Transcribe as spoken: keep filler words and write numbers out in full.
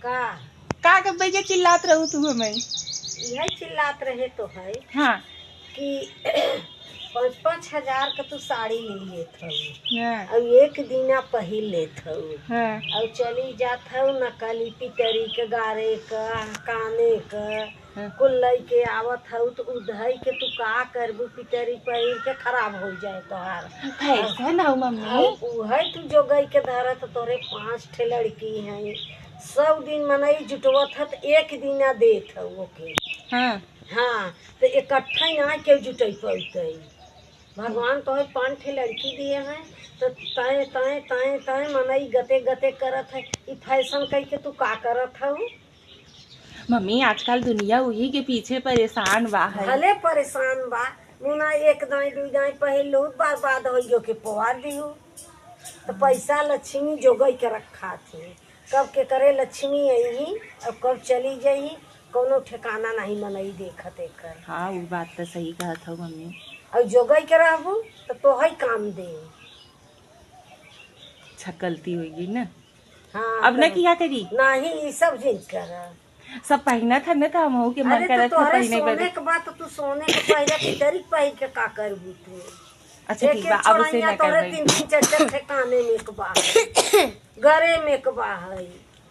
का? का के बैगे चिल्लात रहू तू हमें? इहे चिल्लात रहे तो है हाँ। कि पाँच पाँच हजार के तू साड़ी ले लेत हऊ। हाँ। और एक दिना पहिर लेत हऊ। हाँ। और चली जात हऊ नकली पितरी के गारे का, काने का, हाँ। कुल लइके आवत हऊ तो उ धई के तू का करबू, पितरी पहिर के खराब हो जाए तोहार। फैशन हऊ मम्मी। और उहे तू जोगई के धरत तोरे पाँच ठे लड़की हैं, सौ दिन मनई जुटवत है तो एक दिना देत हऊ ओके। हाँ। हाँ, तो इकट्ठा ना केहू जुटई पउतई। भगवान तोहे पाँच ठे लड़की दिए हैं, तो तय, तय, तय, तय मनई गते, गते करत है। ई फैशन कई के तू का करत हऊ? मम्मी, आजकल दुनिया उही के पीछे परेशान बा है। भले परेशान बा, मुना एक दाई, दुई दाई पहिर लो, बर्बाद हो गयो के पोवार दिहू। तो पैसा लक्ष्मी जोगई के रखा थी, कब के करे लक्ष्मी अइही और कब चली जाइही, कौनो ठिकाना नहीं मनई देखत एकर। हाँ, उ बात तो सही कहत हऊ मम्मी। और जोगई के रहबू तो तोहई काम दे। छकलती होइगी ना। हाँ, अब न तो किया करी। नाही, ई सब जिन कर। सब पहिनत है ना, तो हमहू के मन अरे, तो करत है तोहरे पहिने सोने बदे। के बात, तू सोने के पहिरे, पितरी के पहिर के का करबू तू? अच्छा, ठीक एके बा, अब उसे चोरैया ना तोहरे करबै। तीन तीन चार चार ठिकाने में एक बा है, गरे में एक बा है।